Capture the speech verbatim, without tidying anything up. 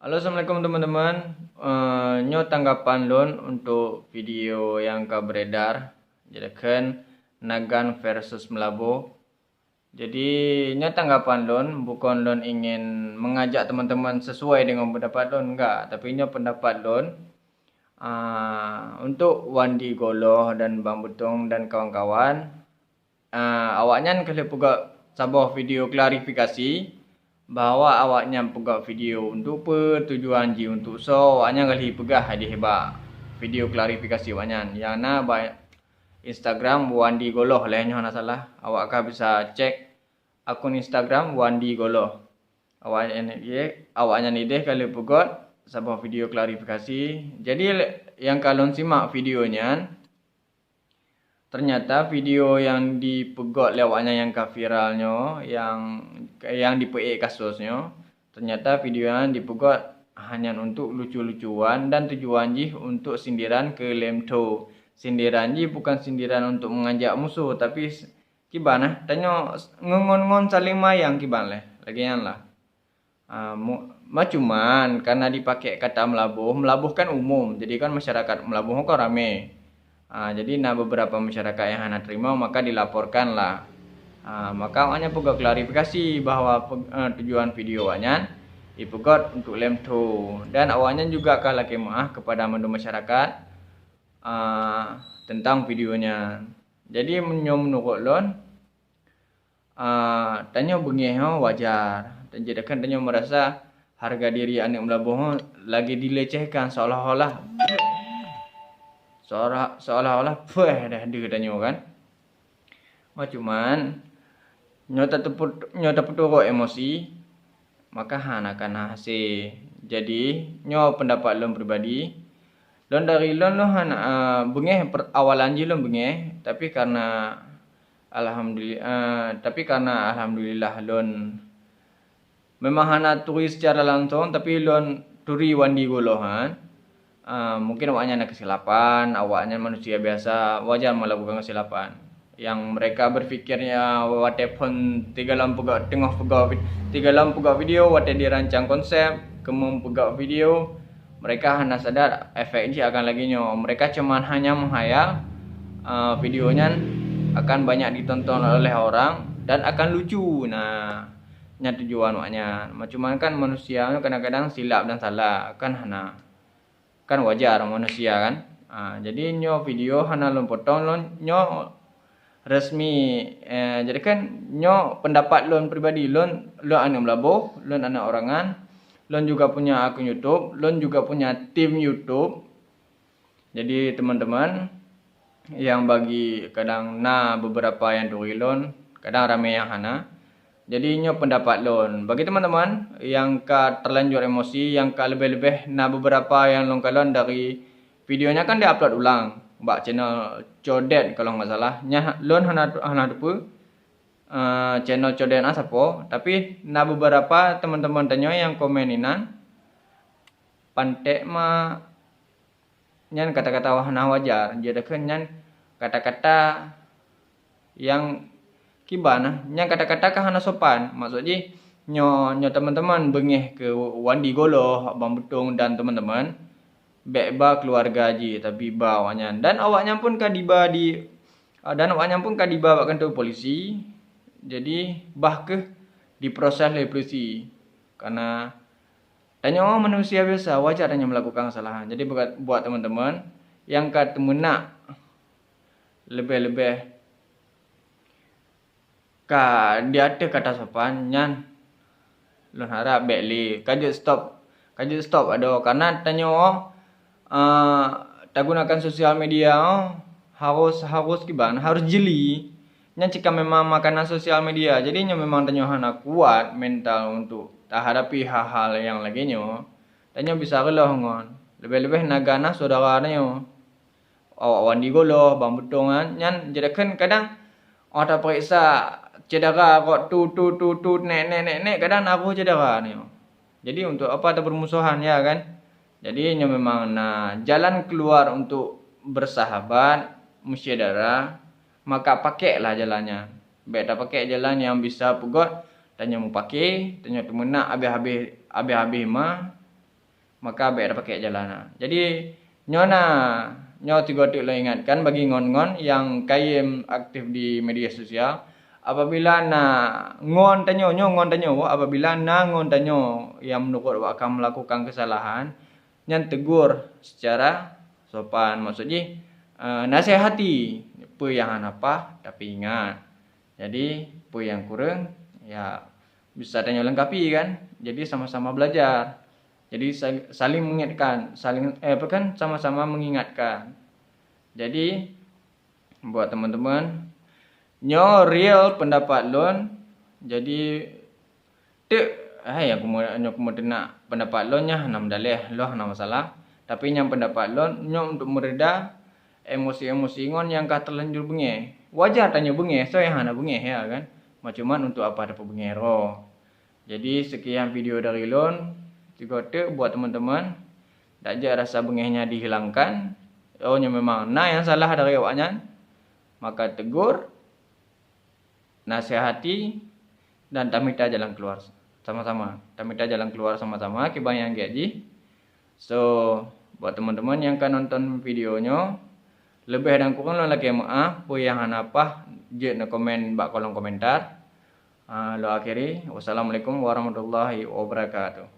Halo, assalamualaikum teman-teman. Eh, nyoe tanggapan lôn untuk video nyang ka beredar, jadi kan Nagan versus Meulaboh. Jadi, nyoe tanggapan lôn, bukon lôn ingin mengajak teman-teman sesuai dengan pendapat lôn, enggak. Tapi nyoe pendapat lôn, ah, untuk Wandi Goloh dan Bang Beutong dan kawan-kawan, ah, awaknyan ka lheueh peugah saboh video klarifikasi bahwa awaknyan peugah video untuk peue, tujuan jih untuk soe, awaknyan ka lheueh peugah hadih bak video klarifikasi awaknyan. Nyang na bak Instagram Wandi Goloh lé nyoe hana salah. Awak ka bisa cek akun Instagram Wandi Goloh. Awaknyan ideh, awaknyan ideh ka lheueh peugah saboh video klarifikasi. Jadi, nyang ka lôn simak video nyan, ternyata video nyang dipeugah lé awaknyan nyang ka viral nyoe, nyang, nyang dipeuék kasus nyoe, ternyata video nyan dipeugah hanya untuk lucu-lucuan dan tujuan jih untuk sindiran keu Lemtho. Sindiran jih bukan sindiran untuk mengajak musuh, tapi s-, kiban nah, tanyoe s-, ngon-ngon saling mayang kiban lé, lagée nyan lah. Ah, mu-, ma cuman karena dipakai kata Meulaboh, Meulaboh kan umum, jadi kan masyarakat Meulaboh kan ramé. Ah, jadi na beberapa masyarakat yang hana terima, maka dilaporkan lah. Ah, maka awaknyan peugah klarifikasi bahwa pe-, eh, tujuan video awaknyan dipeugah untuk Lemtho dan awaknyan juga ka lakée meu'ah kepada mandum masyarakat, ah, tentang video nyan. Jadi, menyo-, menurut lôn, ah, tanyoe beungéh nyoe wajar. Jadi kan tanyoe merasa harga diri aneuk Meulaboh nyoe lagi dilecehkan, seolah-olah, seolah-, seolah-olah puih dah deuh tanyoe kan. Ma cuman, nyoe tateupeut-, nyoe tapeuturot emosi, maka hana kana hase. Jadi, nyoe pendapat lôn pribadi. Lôn dari lôn, lôn hana, eh, beungéh per-, awalan jih lôn beungéh, tapi karena alhamdulil-, eh, tapi karena alhamdulillah lôn memang hana turi secara langsung, tapi lôn turi Wandi Goloh nyan. Ah, mungkin awaknyan na kesilapan, awaknyan manusia biasa, wajar melakukan kesilapan. Yang mereka berpikirnya watée phon tiga lam peugah, teungoh peugah vid-, tiga lam peugah video, watée dirancang konsep, keumong peugah video, mereka hana sadar efek jih akan lagée nyoe. Mereka cuman hanya menghayal, ah, video nyan akan banyak ditonton oleh orang dan akan lucu. Nah, nyan tujuan awaknyan. Ma cuman kan manusia nyoe kadang-kadang silap dan salah, kan hana. Kan wajar manusia kan. Ah, jadi nyoe video hana lôn potong, lôn nyoe resmi, eh, jadi kan nyoe pendapat lôn pribadi, lôn, lôn aneuk Meulaboh, lôn aneuk Orangan, lôn juga punya akun YouTube, lôn juga punya tim YouTube. Jadi teman-teman, yang bagi kadang na beberapa yang turi lôn, kadang ramé yang hana. Jadi nyoe pendapat lôn. Bagi teman-teman yang ka terlanjur emosi, yang ka leubeh-leubeh na beberapa yang lôn kalon dari video nyan kan di-upload ulang bak channel Codet kalau nggak salah. Nyan ha-, lôn hana, hana teupeue, eh, channel Codet na sapo, tapi na beberapa teman-teman tanyoe yang komen inan, pantek ma nyan kata-kata hana wajar, jeuet kheun nyan kata-kata yang kiban nah, nyan kata-kata ka hana sopan. Maksud jih, nyoe, nyoe teman-teman beungéh keu Wandi Goloh, Bang Beutong dan teman-teman, bék ba keluarga jih, tapi ba awaknyan. Dan awaknyan pun ka diba di, dan awaknyan pun ka diba bak kantor polisi. Jadi, bah kheueh diproses lé polisi. Karena tanyoe manusia biasa, wajar tanyoe melakukan kesalahan. Jadi, buat, buat teman-teman yang ka teumeunak leubeh-leubeh ka di ateueh kata sopan nyan, lôn harap bék lé. Ka jeuet stop, ka jeuet stop adoe. Karena tanyoe, eh, tagunakan sosial media, harus, harus kiban, harus jeli. Nyan cit ka memang makanan sosial media. Jadi nyoe memang tanyoe hana kuat mental untuk tahadapi hal-hal nyang lagée nyoe. Tanyoe bisa reuloh ngon leubeh-leubeh na ganas syedara tanyoe. Awak Wandi Goloh, Bang Beutong nyan, nyan jeuet kheun kadang, oh, tapeuriksa syedara rot tu, tu, tu, tu, nek, nek, nek, nek, kadang na roh syedara nyoe. Jadi untuk apa tabeurmusohan, ya kan? Jadi nyoe memang na jalan keluar untuk bersahabat, meusyedara, maka pakeklah jalan nyan. Bék tapakék jalan nyang bisa peugot tanyoe mupake, tanyoe teumeunak habéh-habéh, habéh-habéh ma, maka bék tapakék jalan na. Jadi, nyoe na, nyoe sigoe teuk lôn ingatkan bagi ngon-ngon nyang kayém aktif di media sosial. Apabila na ngon tanyoe, nyoe ngon tanyoe, apabila na ngon tanyoe nyang meunurot awak ka meulakukan keusalahan, nyan tegur secara sopan. Maksud jih, eh, nasihati peue nyang hana paih, tapi ingat. Jadi, peue nyang kureueng, ya, bisa tanyoe leungkapi kan. Jadi, sama-sama belajar. Jadi, sal-, saling mengingatkan, saling, eh, apa kan, sama-sama mengingatkan. Jadi, buat teman-teman, nyoe real pendapat lôn. Jadi, teuk, hai, aku meu-, nyoe aku meuteunak pendapat lôn nyan hana meudaléh, lôn hana masalah. Tapi nyang pendapat lôn, nyoe untuk meureda emosi-emosi ngon nyang ka terlanjur beungéh. Wajar tanyoe beungéh, soe nyang hana beungéh, ya kan? Ma cuman untuk apa tapeubeungéh droe. Jadi, sekian video dari lôn. Sigoe teuk buat teman-teman, dak jeuet rasa beungéh nyan dihilangkan. Oh, nyoe memang na nyang salah dari awaknyan, maka tegur, nasihati, dan tamita jalan keluar sama-sama. Tamita jalan keluar sama-sama, kiban nyang gét jih. So, buat teman-teman nyang ka nonton video nyoe, leubeh dan kureueng lôn lakée meuáh, peue nyang hana paih jeuet neukomen bak kolom komentar. Ah, lôn akhiri. Wassalamualaikum warahmatullahi wabarakatuh.